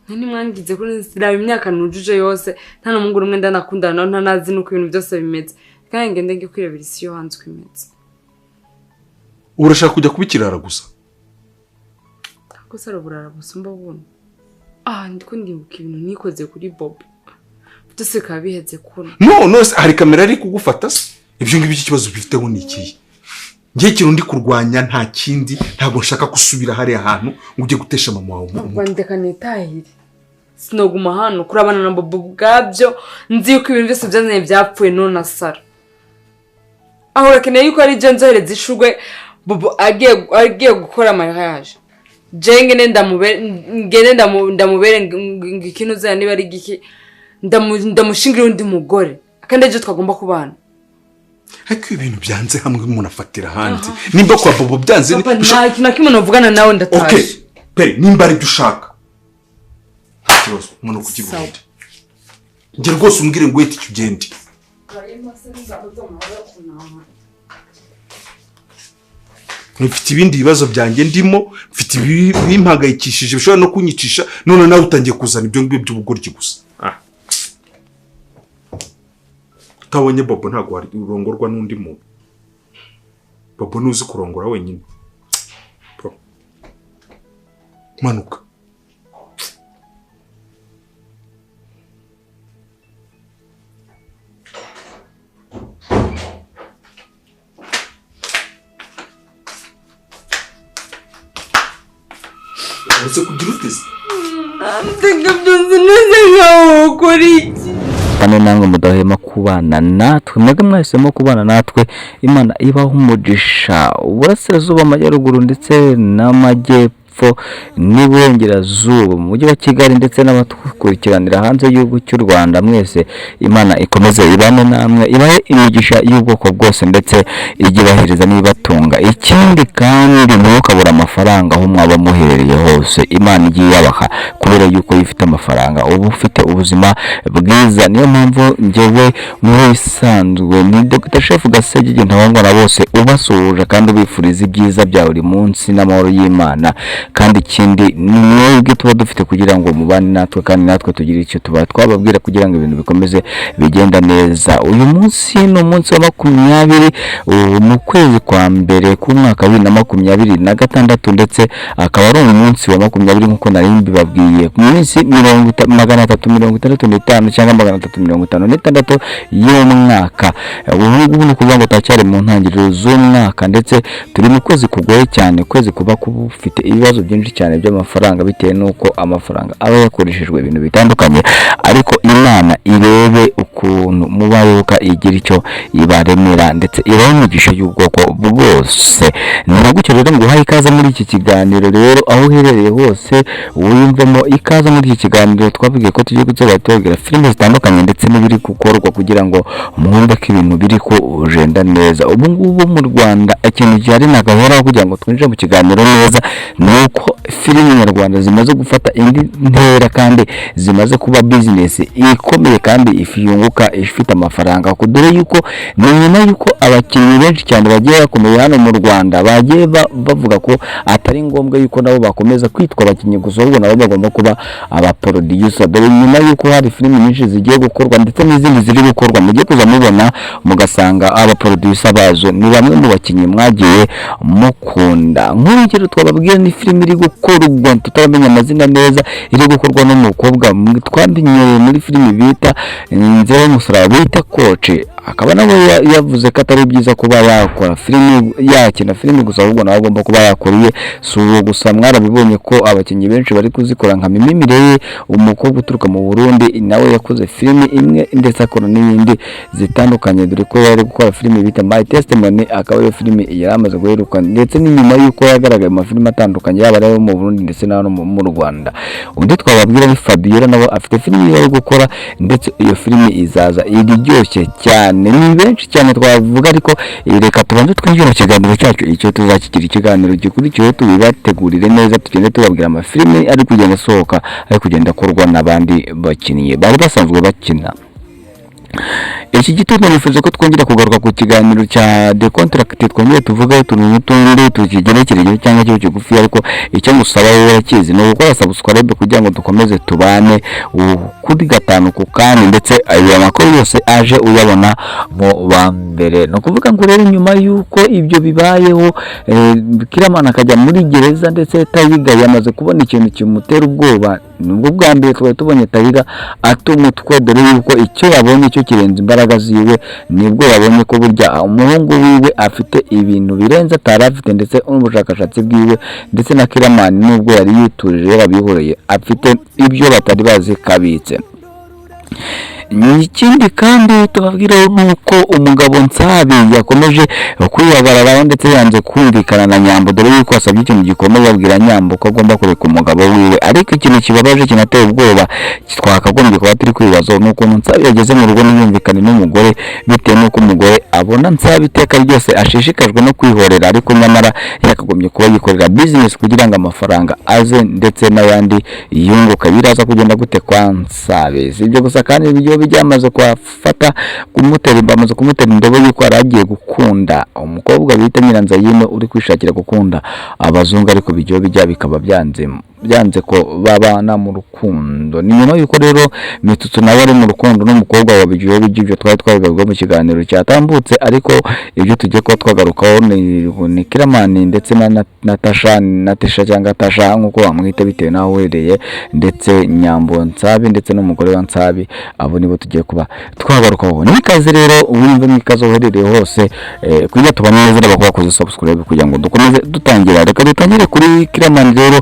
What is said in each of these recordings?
Ntimwangize kuri raba imyaka nujuje yose, nta n'umuhungu n'umwe ndanakundana nawe, ntanazi n'uko ibintu byose bimeze. Kandi ngende nge kwirebera isi yo hanze uko imeze. Urashaka kujya kuba ikirara gusa? Ko se uburara busumba buno? Ah, ndiko ndibuka ibintu nikoze kuri Bobo, byose bikaba biheze kuno. No, se hari kamera ari kugufata se? Ibyo ngibyo ikibazo bifiteho ni ikihe? Njye ikintu ndi kurwanya nta kindi, ntabwo nshaka gusubira hariya hantu ngo ujye gutesha mama wawe umutwe. Ndeka nitahire, sinoguma hano kurabana na Bobo ubwabyo. Nzi yuko ibintu byose byanzanye byapfuye none asara aho. Urakeneye yuko ari je nzohereza ishurwe Bobo agiye gukora mariage, je ngene ndamubere, ngene ndamubere ikintu uzana niba ari igiki, ndamushingira undi mugore kandi ejo twagomba kubana. Ariko ibintu byanze hamwe umuntu afatira ahandi. Nimba kwa Bobo byanze Papa, nta kintu na kimwe navugana nawe, Okay. ndatashe. Pere, nimba ari byo ushaka, nta kibazo, umuntu kugira Sawa. ubundi njye rwose umbwire ngo wete icyo ugende. Mfite ibindi bibazo byanjye ndimo, mfite ibimpangayikishije bishobora no kunyicisha, none nawe utangiye kuzana ibyo ngibyo by'ubugoryi gusa. Utabonye Bobo ntabwo wari urongorwa n'undi muntu. Bobo ntuzi kurongora wenyine. Bro. Manuka. Uretse kugira uteze. Ndeka byose neze nkaho ukora iki? Kandi namwe mudahwema kubana natwe, mwebwe mwahisemo kubana natwe, Imana ibaha umugisha. Uburasirazuba, Amajyaruguru ndetse n'Amajyepfo n'Iburengerazuba, mu mujyi wa Kigali ndetse n'abatwikurikiranira hanze y'igihugu cy'u Rwanda, mwese Imana ikomeze ibane namwe, ibahe imigisha y'ubwoko bwose ndetse ijye ibahereza n'ibibatunga. Ikindi kandi, ntimukabure amafaranga aho mwaba muherereye hose, Imana igiye iyabaha, kubera yuko iyo ufite amafaranga uba ufite ubuzima bwiza. Niyo mpamvu njyewe muri isanzwe ni Dr Chef Gasegege Ntawangwa na bose ubasuhuje kandi ubifuriza ibyiza bya buri munsi n'amahoro y'Imana. Kandi ikindi ni mwebwe tuba dufite kugira ngo mubane natwe, kandi natwe tugire icyo tuba twababwira kugira ngo ibintu bikomeze bigenda neza. Uyu munsi ni umunsi wa 20 mu kwezi kwa mbere k'umwaka wa 2026, ndetse akaba ari umunsi wa 20 nk'uko nari mbibabwiye, ku minsi 365 cyangwa 356 y'umwaka. Ubu ngubu ni ukuvuga ngo turacyari mu ntangiriro z'umwaka, ndetse turi mu kwezi kugoye cyane, ukwezi kuba kufite ibibazo byinshi cyane by'amafaranga, bitewe n'uko amafaranga aba yakoreshejwe ibintu bitandukanye. Ariko Imana irebe ukuntu mubayoboka, igira icyo ibaremera ndetse ibahe imigisha y'ubwoko bwose. Ni gutyo rero nguhaye ikaze muri iki kiganiro. Rero aho uherereye hose wiyumvemo ikaze muri iki kiganiro. Twabwiye ko tugiye kuzajya tubabwira filime zitandukanye ndetse n'ibiri gukorwa kugira ngo mwumve ko ibintu biri kugenda neza. Ubu ngubu mu Rwanda ikintu gihari nagahoraho kugira ngo twinjire mu kiganiro neza ni uko filime nyarwanda zimaze gufata indi ntera kandi zimaze kuba bizinesi ikomeye kandi ifi yunguka, ifite amafaranga, dore yuko ni nyuma yuko abakinnyi benshi cyane bagiye bakomeye hano mu Rwanda bagiye bavuga ko atari ngombwa yuko nabo bakomeza kwitwa abakinnyi gusa, ahubwo nabo bagomba kuba abaproducer. Dore nyuma yuko hari filime nyinshi zigiye gukorwa ndetse n'izindi ziri gukorwa, mugiye kuza mubona mugasanga abaproducer bazo ni bamwe mu bakinnyi mwagiye mukunda. Nk'urugero twababwira ni filime iri gukorwa tutaramenya amazina neza, iri gukorwa n'umukobwa twamenyereye muri filime bita Inzira y'Umusaraba, bita Koce, akaba nawe yavuze ko atari byiza kuba yakora filime, yakina filime gusa, ahubwo nawe agomba kuba yakora iye. Si uwo gusa, mwarabibonye ko abakinnyi benshi bari kuzikora, nka Mimi Mireye, umukobwa uturuka mu Burundi, nawe yakoze filime imwe ndetse akora n'iyindi zitandukanye, dore ko yari gukora filime bita My Testimony, akaba ariyo filime yari amaze guheruka, ndetse n'inyuma y'uko yagaragaye mu mafilime atandukanye, yaba ari ayo mu Burundi ndetse n'ayo mu Rwanda. Undi twababwira ni Fabiola, nawe afite filime yari gukora ndetse iyo filime izaza iryoshye cyane. Ni benshi cyane twavuga, ariko reka tubanze twinjire mu kiganiro cyacu, icyo tuzakigira ikiganiro gikurikiyeho, tubibategurire neza, tugende tubabwira amafilime ari kugenda asohoka, ari kugenda akorwa n'abandi bakinnyi bari basanzwe bakina. Iki gitondo nifuza ko twongera kugaruka ku kiganiro cya The Contract, twongere tuvugeho utuntu n'utundi tukigerekeranye cyangwa kibe kigufi, ariko icyo ngusaba wowe urakizi, ni ugukora subscribe kugira ngo dukomeze tubane kuri gatanu ku kandi, ndetse ayo makuru yose aje uyabona mu ba mbere. Ni ukuvuga ngo rero nyuma y'uko ibyo bibayeho, Kiramana akajya muri gereza, ndetse Tayiga yamaze kubona ikintu kimutera ubwoba. Nubwo bwa mbere twari tubonye Tayiga ata umutwe, dore yuko icyo yabonye cyo kirenze imbaraga ziwe. Nibwo yabonye ko burya umuhungu wiwe afite ibintu birenze atari afite, ndetse n'ubushakashatsi bwiwe, ndetse na Kiramani nubwo yari yiturije yarabihoreye, afite ibyo batari bazi kabitse. Ikindi kandi tubabwira ni uko umugabo Nsabi yakomeje kwihagararaho, ndetse yanze kumvikana na Nyambo, dore yuko asabye ikintu gikomeye, abwira Nyambo ko agomba kureka umugabo wiwe. Ariko ikintu kibabaje kinateye ubwoba twakagombye kuba turi kwibaza ni ukuntu Nsabi yageze mu rugo ntiyumvikane n'umugore, bitewe n'uko umugore abona Nsabi iteka ryose ashishikajwe no kwihorera, ariko nyamara yakagombye kuba yikorera business kugira ngo amafaranga aze ndetse n'ayandi yunguka. Biraza kugenda gute kwa Nsabi? Si ibyo gusa kandi, ibyo byamaze kuhafata kumutera, bamaze kumutera indobo y'uko yari agiye gukunda umukobwa bita Nyiranzayino uri kwishakira gukunda abazungu, ariko bijyo bijya bikaba byanze byanze ko babana mu rukundo. Ni nyuma y'uko rero Mitsutsu nawe ari mu rukundo n'umukobwa wa Bijyo bijya, ibyo twari twabigarukaho mu kiganiro cyatambutse, ariko ibyo tugiye kuba twagarukaho ni Kiramani ndetse na Natasha, Natasha cyangwa Tasha nk'uko wamwita bitewe n'aho uherereye, ndetse Nyambo Nsabi ndetse n'umugore wa Nsabi, abo nibo tugiye kuba twagarukaho. N'ikaze rero wumve mwikaze uherereye hose, kugira tubane neza bakaba bakoze subscribe kugira ngo dukomeze dutangira. Reka dutangire kuri Kiramani rero.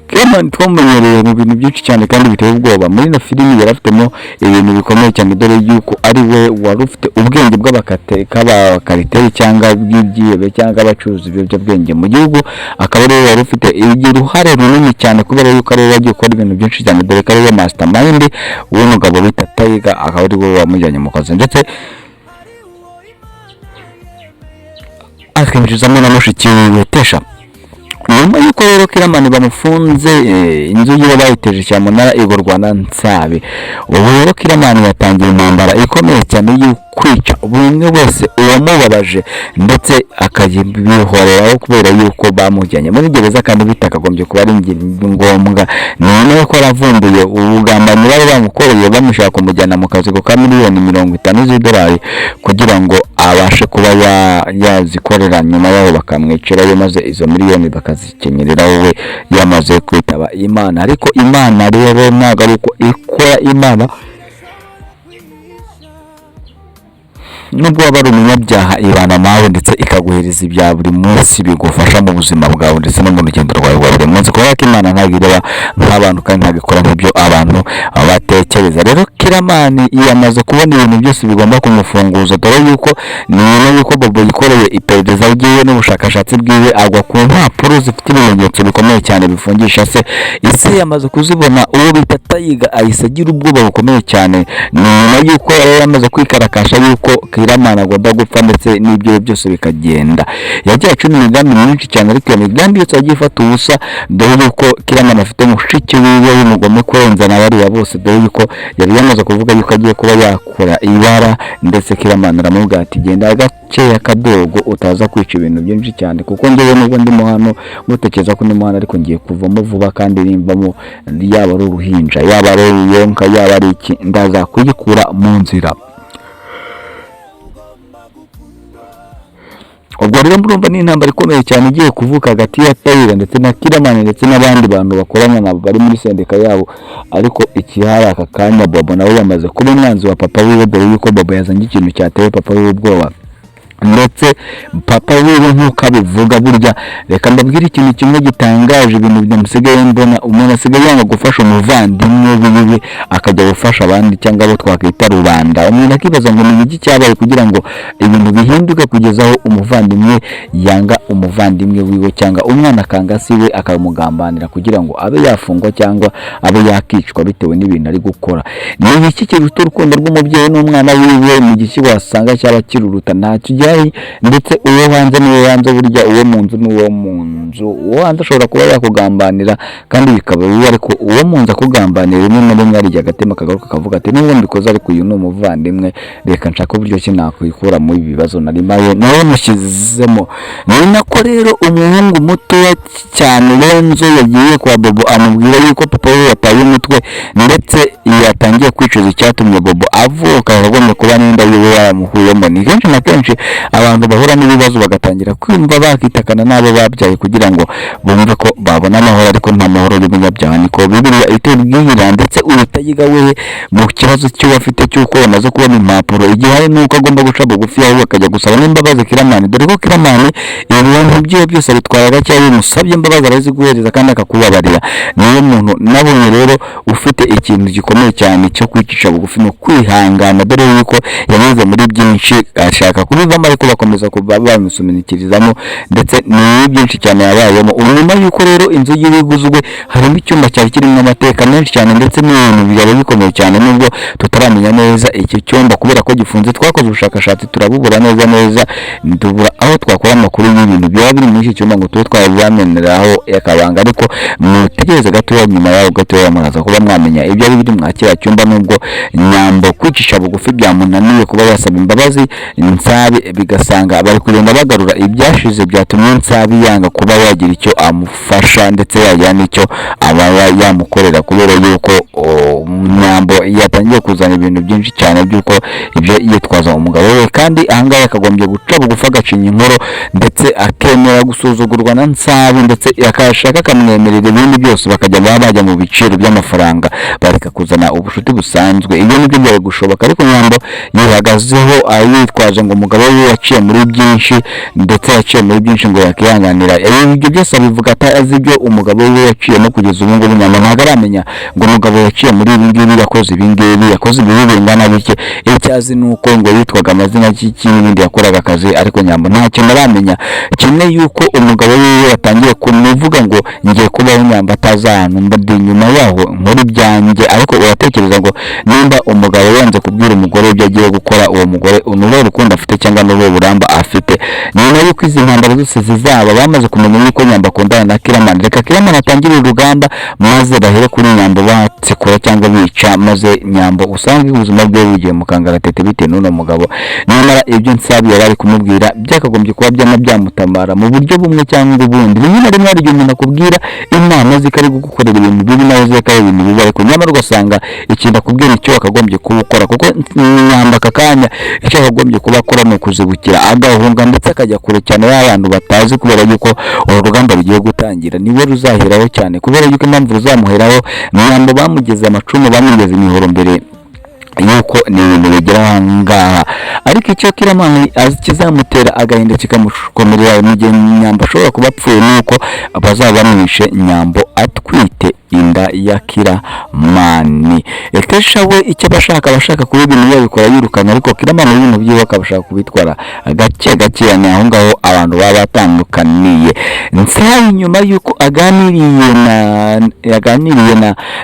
Kiramani twamumenyereye mu bintu byinshi cyane kandi biteye ubwoba. Muri ino filimi yari afitemo ibintu bikomeye cyane, dore yuko ari we wari ufite ubwenge bw'abakariteri cyangwa bw'ibyihebe cyangwa abacuruza ibiyobyabwenge mu gihugu, akaba ariwe wari ufite uruhare runini cyane, kubera yuko ariwe wagiye gukora ibintu byinshi cyane, dore ko ariwe mastermind w'umugabo bita Tiger, akaba ari we wamujyanye mu kazi, ndetse akinjizamo na mushiki wiwe Tesha. Nyuma y'uko rero Kiramani bamufunze, inzu yiwe bayiteje cyamunara igurwa na Nsabi. Ubu rero Kiramani yatangiye intambara ikomeye cyane yo kwica buri umwe wese uwamubabaje, ndetse akabihoreraho kubera yuko bamujyanye muri gereza kandi bitakagombye kuba ari ngombwa. Noneho ko yaravumbuye ubugambanyi bari bamukoreye, bamushaka kumujyana mu kazi ka miliyoni 50 z'idolari kugira ngo abashe kuba yazikorera, nyuma yaho bakamwicirayo maze izo miliyoni bakazikenyerera we yamaze kwitaba Imana. Ariko Imana rero ntabwo ari uko ikora. Imana nubwo waba ari umunyabyaha ibana nawe, ndetse ikaguhereza ibya buri munsi bigufasha mu buzima bwawe ndetse no mu rugendo rwawe rwa buri munsi, kubera ko Imana ntabwo ireba nk'abantu kandi ntabwo ikora nk'ibyo abantu batekereza. Rero Kiramani yamaze kubona ibintu byose bigomba kumufunguza, dore yuko nyuma yuko Bobo yikoreye iperereza ryiwe n'ubushakashatsi bwiwe, agwa ku mpapuro zifite ibimenyetso bikomeye cyane bifungisha se. Ise yamaze kuzibona, uwo bita Tayiga ahise agira ubwoba bukomeye cyane, nyuma yuko yari yamaze kwikarakasha yuko Kiramani agomba gupfa ndetse n'ibyo byose bikagenda. Yagiye acuna imigambi myinshi cyane, ariko iyo migambi yose yagiye ifata ubusa, dore yuko Kiramani afite mushiki wiwe w'umugome kurenza na bariya bose, dore yuko yari yamaze kuvuga yuko agiye kuba yakora ibara, ndetse Kiramani aramubwira ati genda gakeya kadogo utaza kwica ibintu byinshi cyane, kuko njyewe nubwo ndimo hano mutekereza ko ndimo hano, ariko ngiye kuvamo vuba, kandi nimvamo yaba ari uruhinja, yaba ari uruyonka, yaba ari iki, ndaza kuyikura mu nzira. Ubwo rero murumva ni intambara ikomeye cyane igiye kuvuka hagati ya Tayiga ndetse na Kiramani ndetse n'abandi bantu bakorana nabo bari muri sendika yabo. Ariko ikihari aka kanya, Bobo nawe yamaze kuba umwanzi wa papa wiwe, dore yuko Bobo yazanye ikintu cyateye papa wiwe ubwoba, ndetse papa wiwe nk'uko abivuga. Burya reka mbabwire ikintu kimwe gitangaje, ibintu byamusigaye mbona, umuntu asigaye yanga gufasha umuvandimwe wiwe akajya gufasha abandi cyangwa abo twakwita rubanda. Umuntu akibaza ngo ni iki cyabaye kugira ngo ibintu bihinduke kugeza aho umuvandimwe yanga umuvandimwe wiwe, cyangwa umwana akanga se we akamugambanira kugira ngo abe yafungwa cyangwa abe yakicwa bitewe n'ibintu ari gukora. Ni iki kiruta urukundo rw'umubyeyi n'umwana wiwe? Ni igiki wasanga cyaba kiruruta? Ntacyo. Kigali, ndetse uwo hanze n'uwo hanze, burya uwo mu nzu n'uwo mu nzu, uwo hanze ashobora kuba yakugambanira kandi bikaba bibi, ariko uwo mu nzu akugambanira rimwe na rimwe hari igihe agatima kagaruka kavuga ati: "Nubwo mbikoze, ariko uyu ni umuvandimwe, reka nshake uburyo ki nakwikura muri ibi bibazo nari maye nawe mushyizemo." Ni nako rero umuhungu mutoya cyane Renzo yagiye kwa Bobo, amubwira yuko papa we yataye umutwe, ndetse yatangiye kwicuza icyatumye Bobo avuka, yakagombye kuba n'inda yiwe yaramuhuyemo. Ni kenshi na kenshi abantu bahura n'ibibazo bagatangira kwumva bakitakana n'abo babyaye kugira ngo bumve ko babona amahoro, ariko nta mahoro y'umunyabyaha, niko Bibiliya itubwira. Ndetse urutayiga we mu kibazo cy'uwo afite cy'uko yamaze kubona impapuro, igihe hari n'uko agomba guca bugufi, ahubwo akajya gusaba n'imbabazi Kiramani, dore ko Kiramani ibintu byiwe byose abitwara gake, iyo bimusabye imbabazi araziguhereza kandi akakubabarira. Niyo muntu nabonye rero ufite ikintu gikomeye cyane cyo kwicisha bugufi no kwihangana, dore yuko yanyuze muri byinshi ashaka kubivamo, ariko bakomeza kuba bamusumikirizamo, ndetse ni byinshi cyane yabayemo. Ubu nyuma y'uko rero inzu yiwe iguzwe, harimo icyumba cyari kirimo amateka menshi cyane, ndetse n'ibintu byaba bikomeye cyane, nubwo tutaramenya neza iki cyumba kubera ko gifunze. Twakoze ubushakashatsi turabubura neza neza, tubura aho twakora amakuru y'ibintu byaba biri muri iki cyumba ngo tube twabameneraho akabanga, ariko mutegereze gatoya, nyuma yaho gatoya muraza kuba mwamenya ibyo ari biri mwa kiriya cyumba. Nubwo Nyambo kwicisha bugufi byamunaniye kuba yasaba imbabazi Nsabi, bigasanga bari kugenda bagarura ibyashize byatumye Nsabi yanga kuba yagira icyo amufasha, ndetse yagira n'icyo aba yamukorera, kubera yuko Nyambo yatangiye kuzana ibintu byinshi cyane by'uko ibyo yitwaza umugabo we, kandi ahangaha yakagombye guca bugufi, agacinya inkoro, ndetse akemera gusuzugurwa na Nsabi, ndetse akashaka akamwemerera ibindi byose, bakajya baba bajya mu biciro by'amafaranga, bareka kuzana ubucuti busanzwe. Ibyo nibyo byari gushoboka, ariko Nyambo yihagazeho yitwaje ngo umugabo we yaciye muri byinshi, ndetse yaciye muri byinshi ngo yakihanganira ibyo byose. Abivuga atazi ibyo umugabo we yaciyemo. Kugeza ubu ngubu Nyambo ntabwo aramenya ngo umugabo yaciye muri ibi ngibi, yakoze ibi ngibi, yakoze ibibi bingana bike. Icyo azi ni uko ngo yitwaga amazina y'iki n'ibindi, yakoraga akazi, ariko Nyambo nta kintu aramenya kimwe yuko umugabo wiwe yatangiye kumuvuga ngo ngiye kubaho Nyambo atazi ahantu mba, ndi inyuma yaho nkora ibyanjye. Ariko uratekereza ngo nimba umugabo yanze kubwira umugore ibyo agiye gukora, uwo mugore ni uruhe rukundo afite cyangwa ni uruhe buramba afite? Nyuma y'uko izi ntambara zose zizaba, bamaze kumenya yuko Nyambo akundana na Kiramani, reka Kiramani atangire urugamba, maze bahere kuri Nyambo batsikura cyangwa bica, maze Nyambo usange ubuzima bwe bugiye mu kangaratete bitewe n'uno mugabo. Nyamara ibyo Nsabi yari ari kumubwira byakagombye kuba byana byamutabara mu buryo bumwe cyangwa ubundi. Rimwe na rimwe hari igihe umuntu akubwira inama zikari kugukorera ibintu bibi, nawe zikari ari ibintu bibi, ariko nyamara ugasanga ikintu akubwira icyo wakagombye kuba ukora, kuko Nyambo aka kanya icyo akagombye kuba akora ni ukuzibukira agahunga, ndetse akajya kure cyane y'abantu batazi, kubera yuko uru rugamba rugiye gutangira niwe ruzaheraho cyane, kubera yuko impamvu ruzamuheraho, Nyambo bamugeze amacumu, bamugeze imihoro mbere yuko ni ibintu bigera aha ngaha. Ariko icyo Kiramani azi kizamutera agahinda kikamukomerera mu gihe Nyambo ashobora kuba apfuye, ni uko bazaba bamwishe Nyambo atwite inda ya Kiramani. Kesha we icyo aba ashaka kuba ibintu yabikora yirukanye, ariko Kiramani ibintu byiwe akaba ashaka kubitwara gake gake. Ni aho ngaho abantu baba batandukaniye. Nsabi nyuma yuko yaganiriye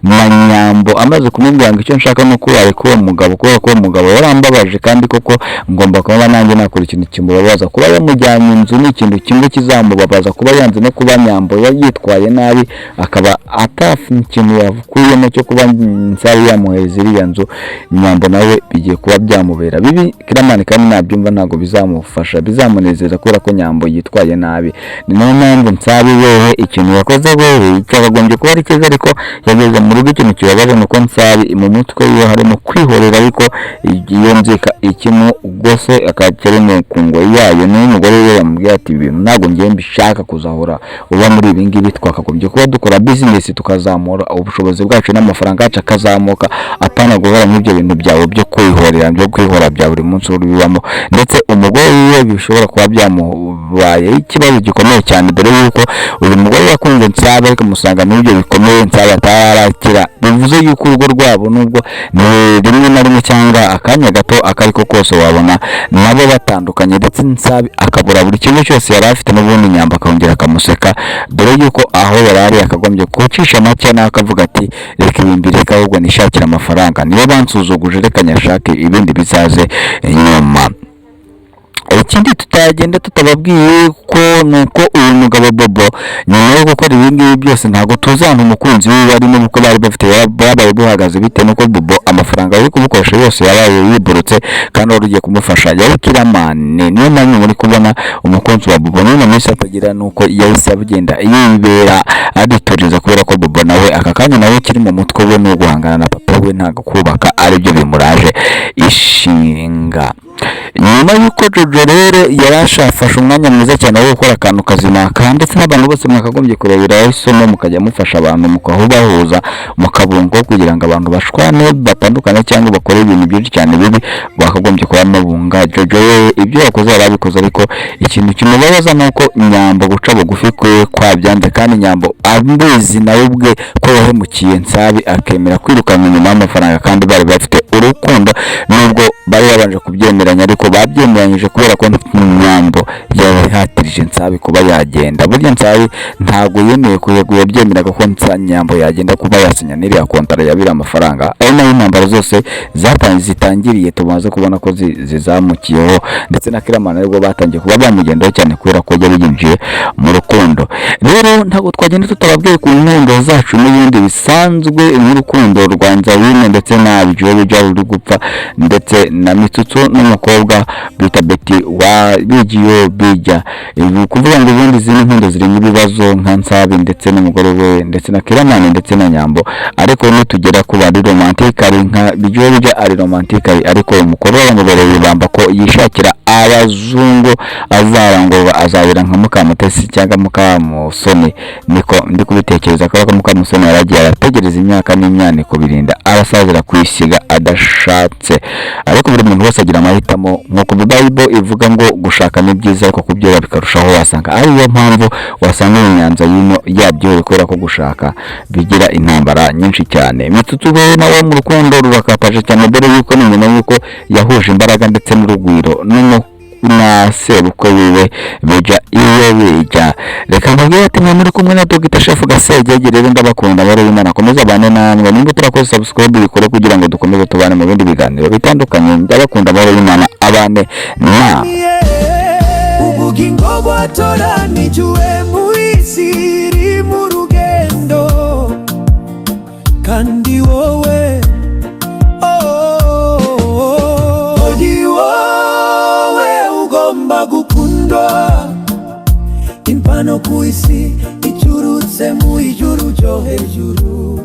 na Nyambo, amaze kumubwira ngo icyo nshaka ni uko yareka uwo mugabo, kubera ko uwo mugabo yarambabaje, kandi koko ngomba kuba nanjye nakora ikintu kimubabaza. Kuba yamujyanye inzu ni ikintu kimwe kizamubabaza, kuba yanze no kuba Nyambo yitwaye nabi, akaba atafite ikintu yakuyemo cyo kuba Nsabi yamuhereza iriya nzu, Nyambo nawe bigiye kuba byamubera bibi. Kiramani kandi nabyumva ntabwo bizamufasha, bizamunezeza kubera ko Nyambo yitwaye nabi. Ni nayo mpamvu Nsabi wewe ikintu yakoze wewe cyakagombye kuba ari cyiza, ariko yageze mu rugo, ikintu kibabaje ni uko Nsabi mu mutwe wiwe harimo kwihorera, ariko iyo nzika ikimugose akakiri mu ku ngoyi yayo. Niyo umugore we yamubwiye ati: "Ibintu ntabwo ngiye mbishaka kuzahora uba muri ibi ngibi, twakagombye kuba dukora business tukazamura ubushobozi bwacu n'amafaranga yacu akazamuka, apana guhora muri ibyo bintu byawe byo kwihorera, byo kwihora bya buri munsi ubibamo." Ndetse umugore wiwe bishobora kuba byamubaye ikibazo gikomeye cyane, dore yuko uyu mugore yakunze Nsabi, ariko amusanga muri ibyo bikomeye Nsabi atarakira. Bivuze yuko urugo rwabo, nubwo ni rimwe na rimwe cyangwa akanya gato ako kose wabona nabo batandukanye, ndetse Nsabi akabura buri kimwe cyose yari afite, n'ubundi Nyambo akongera akamuseka, dore yuko aho yari ari yakagombye gucisha make, nawe akavuga ati: "Reka ibi mbireke, ahubwo nishakire amafaranga, niyo bansuzuguje reka nyashake, ibindi bizaze nyuma." Ikindi tutagenda tutababwiye ko ni uko uyu mugabo Bobo, nyuma yo gukora ibi ngibi byose, ntabwo tuzi ahantu umukunzi we bari n'ubukwe bari bafite bwabaye buhagaze, bitewe n'uko Bobo amafaranga yo kumukoresha yose yabaye yiborotse, kandi wari ugiye kumufasha yari Killaman. Niyo mpamvu muri kubona umukunzi wa Bobo n'uno minsi atagira, nuko yahise agenda yibera aritoreza, kubera ko Bobo nawe aka kanya nawe kiri mu mutwe we ni uguhangana na papa we, ntabwo kubaka aribyo bimuraje ishinga. Nyuma y'uko Jojo rero yari ashafashe umwanya mwiza cyane wo gukora akantu kazima, ndetse n'abantu bose mwakagombye kureberaho isomo, mukajya mufasha abantu, mukahubahuza, mukabunga, kugira ngo abantu bashwane, batandukane cyangwa bakore ibintu byinshi cyane bibi, bakagombye kuba mubunga. Jojo we ibyo yakoze yarabikoze, ariko ikintu kimubabaza ni uko Nyambo guca bugufi kwe kwabyanze, kandi Nyambo abizi nawe ubwe ko yahemukiye Nsabi, akemera kwirukanka inyuma y'amafaranga kandi bari bafite urukundo, nubwo bari babanje kubyemeranya, ariko babyemeranyije kubera ko Nyambo yahatirije Nsabi kuba yagenda. Burya Nsabi ntabwo yemeye kuyego, yabyemeraga ko Nyambo yagenda kuba yasinya n'iriya kontara yabira amafaranga, ari nayo intambara zose zatangiye zitangiriye. Tumaze kubona ko zizamukiyeho, ndetse na Killaman aribwo batangiye kuba bamugendaho cyane, kubera ko yari yinjiye mu rukundo. Rero ntabwo twagenda tutababwiye ku nkundo zacu n'ibindi bisanzwe, nk'urukundo rwa Nzabine ndetse na Bijobe ruri gupfa, ndetse na Mitsutsu n'umukobwa bita Betty wa Bigiyo Bijya. Ibi kuvuga ngo ubundi izindi nkundo zirimo ibibazo, nka Nsabi ndetse n'umugore we, ndetse na Killaman ndetse na Nyambo. Ariko nitugera ku bari romantically, nka Bigiyo Bijya ari romantically, ariko umukobwa bamubereye ibamba ko yishakira abazungu, azarangurwa azabera nka Mukamutesi cyangwa Mukamusoni. Niko ndi kubitekereza, kubera ko Mukamusoni yaragiye arategereza imyaka n'imyaniko, birinda arasazira kwisiga adashatse. Ariko buri muntu wese agira amahitamo, nk'uko Bible ivuga ngo gushaka ni byiza ariko kubyera bikarushaho. Wasanga ariyo mpamvu wasanga mu nyanza y'ino yabyohewe, kubera ko gushaka bigira intambara nyinshi cyane. Mitsutsu we nawe mu rukundo rurakataje cyane, dore yuko ni nyuma yuko yahuje imbaraga ndetse n'urugwiro na sebukwe wiwe bija iyo bija. Reka mbabwire ati mwe muri kumwe na Dr Chef Gasegege. Rero ndabakunda, bari Imana akomeze abane namwe. Nimba utarakoze subscribe, bikore kugira ngo dukomeze tubane mu bindi biganiro bitandukanye. Ndabakunda, bari Imana abane namwe. Ubugingo bwatoranijwe mu isi iri mu rugendo, kandi wowe, oh, ni wowe ugomba gukundwa, impano ku isi iturutse mu ijuru ryo hejuru.